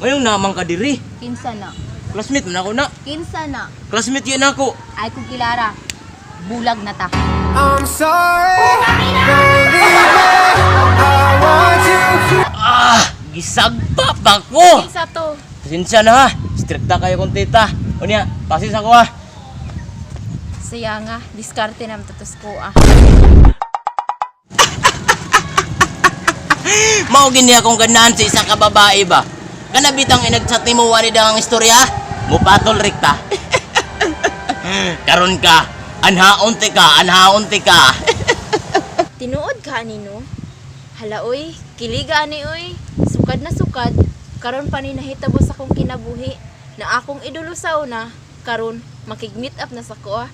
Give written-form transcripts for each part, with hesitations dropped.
Ngayong namang ka diri. Kinsa na? Classmate man ako na. Kinsa na? Classmate yun ako. Ay kong kilara. Bulag na ta. I'm sorry, baby. I want you to. Ah, gisagpa pa ko. Kinsa to? Pasensya na ha. Strikta kayo kong tita. Unya, pasis ako ha. Siya nga, diskarte na matatos ko ah. Mao gini akong ganahan sa isa ka babae ba? Kana bitang inagchat nimo wani daw ang istorya? Mupatol rekta. Karon ka, anhaon ti ka, anhaon ti ka. Tinuod ka ani no? Hala oy, kiliga ani oy. Sukad na sukad, karon pa ni nahitabo sa akong kinabuhi na akong idolo sa una, karon makig-meet up na sa ko ah.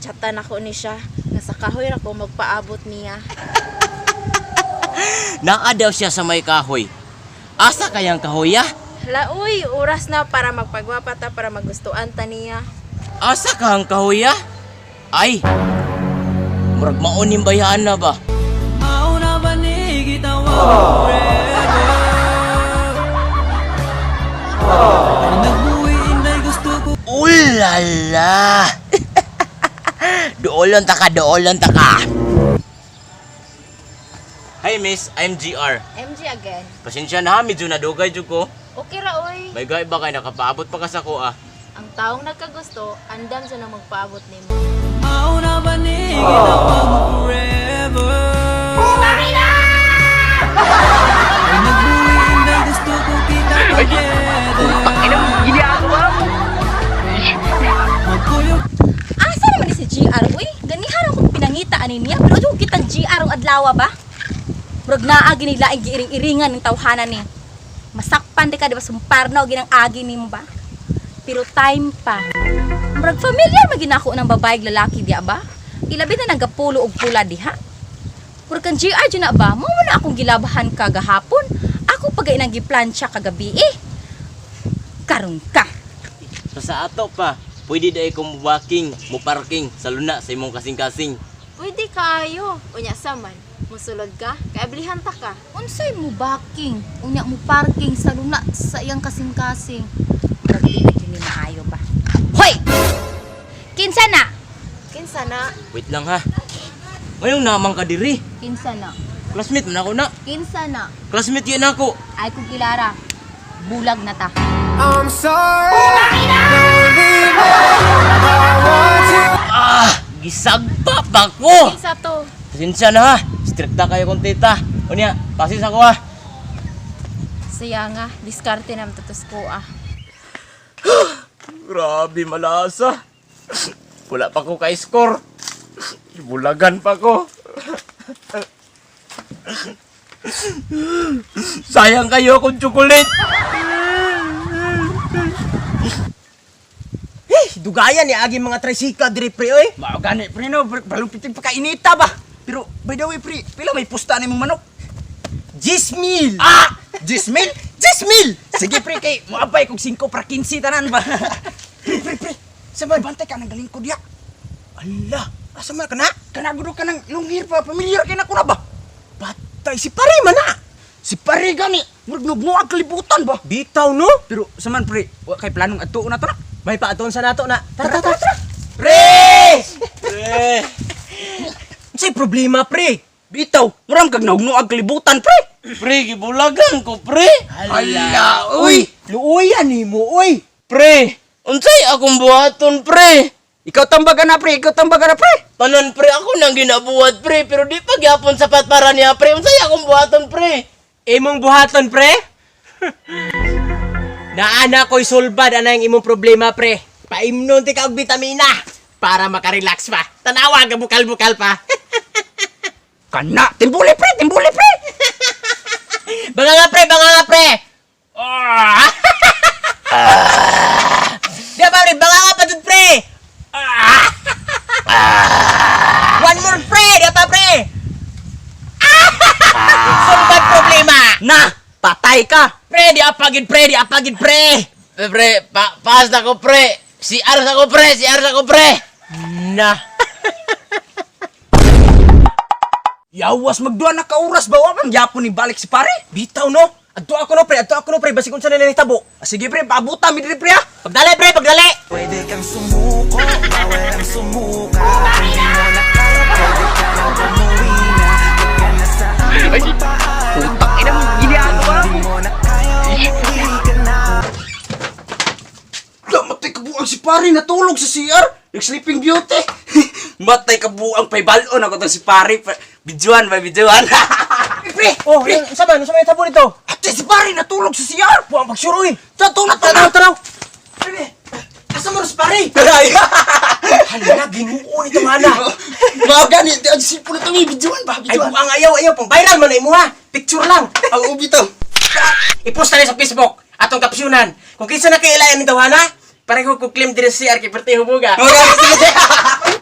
Chatan ako ni siya, nga sa kahoy ra ko magpaabot niya. Naa daw siya sa may kahoy. Asa kayang kahoy ah? Hala oy, oras na para magpagwapa ta para magustuhan ta niya. Asa ka ang kahoy ah? Ay, murag maonim bayaan na ba? Mauna ba ni gitawag forever? Ay nagbuhi inday gusto ko Ulala! Doolon ta ka, doolon ta ka. Hi miss, I'm GR. MG again. Pasensya na ha, medyo nadugay jud ko. Okay ra oy. May gay ba kay nakapaabot pa ka sa ko ah. Ang taong nagkagusto, andam sa na magpaabot nimo. Mauna ba ni gitawag forever? Ay nagbuhi inday gusto ko kita together. Magkuyog Asa naman ni si GR uy? Ganihan akong pinangita ani niya pero jud kitang GR ang adlaw ba? Murag naa gini laing giiring-iringan ng tawhanan ni. Masakpan di ka di ba sumparna og ginang agi nimo ba? Pero time pa. Murag familiar man ginako ng babae ug lalaki diya ba? Ilabi na nagapulo og pula diha. Murag kang GR jud na ba? Mao man na akong gilabahan kagahapon. Ako pa gay nang giplansya kagabi eh. Karon ka. So sa ato pa, pwede dai ko mo walking, mo parking sa luna sa imong kasing-kasing. Pwede kaayo. Unya sa man. Musulod ka, kaablihan ta ka. Unsay mo backing? Unya mo parking sa luna sa iyang kasing-kasing. Murag di na jud ni maayo ba. Hoy! Kinsa na? Kinsa na? Wait lang ha. Ngayong namang ka diri. Kinsa na? Classmate man ako na. Kinsa na? Classmate yun ako. Ay kong kilara. Bulag na ta. I'm sorry, baby. I want you. Ah, gisagpa pa ko. Kinsa to? Pasensya na ha. Strikta kayo kong tita. Unya, pasis ako ha. Siya nga, diskarte na matatos ko ah. Grabe malasa. Wala pa ko ka-score. Bulagan pa ko. Sayang kayo akong chocolate. Eh, dugayan ni agi mga tricycle diri pre oy. Mao gani pre no, balupitin pa kainita ba. Pero by the way pre, pila may pusta nimong manok? Jismil. Ah! 10,000? Jismil. Sige pre kay moabay kog 5 para 15 tanan ba. Pre pre pre, sa man bantay ka nang galing ko diya. Ala, asa man ka na? Kana gud ka nang lunghir pa, familiar kay nako na ba? Patay si pare man na. Si pare gani, murag nugnuag kalibutan ba? Bitaw no? Pero sa man pre, wa kay planong adtuon na to na. May paadon sa nato na. Tara tara tara. Pre! Pre! Unsay problema pre? Bitaw, murag kag nugnuag kalibutan pre. Pre, gibulagan ko, pre. Hala, uy! Luoyan nimo oy. Pre, unsay akong buhaton, pre? Ikaw tambaga na pre, ikaw tambaga na pre. Tanan, pre, ako nang ginabuhat, pre. Pero di pa gyapon sapat para niya, pre. Unsay akong buhaton, pre? Imong buhaton pre? Naana ko'y sulbad ana ang imong problema pre. Paimnon ti ka og bitamina para makarelax pa. Tanawa ka bukal-bukal pa. Kana, timbuli pre, timbuli pre. Banga nga pre, banga nga pre. Ah! Di ba pre, banga nga pa dun pre. Ah! One more pre, di ba pre? Sulbad problema. Na, patay ka. Pre, di apagid pre, di apagid pre. Pre, pre, pa pass na ko, pre. CR sa ko, pre. CR sa ko, pre. Na. Yawas magduha na ka oras ba wa man yapon ni balik si pare. Bitaw no? Adto ako no pre, adto ako no pre, basig unsa na nahitabo. Ah, sige pre, paabutan mi diri pre ah. Pagdali pre, pagdali. Pwede kang sumuko, bawal ang sumuka. Kung di mo na kaya, pwede ka nang umuwi na. Huwag ka na sa amin magpaalam. Putang ina mo, ginagawa Kung di mo na kaya, umuwi ka na. Matay kabuang si pare natulog sa CR. Nag Sleeping Beauty. Matay kabuang paybalon ako tong si pare. Bidyuan ba bidyuan? Pre, Oh, pre. unsa man, unsa man nahitabo nito? Ate si pare natulog sa CR. Buang pagsuroy. Tanaw, Tanaw, tanaw. Pre, Asa mo si pare? Ay. Hala, Ginoo nito mana. Mao gani, di ang sipo na to, may bidyuan ba? Ay, Bidyuan. buang ayaw, ayaw, pang viral man na imo ha. Picture lang. Ang ubi to. I-post na rin sa Facebook atong kapsyonan. Kung kinsa na kay ilayan ni tawhana, pareho ko claim diri sa CR kay Perti Hubuga. Mao gani, sige.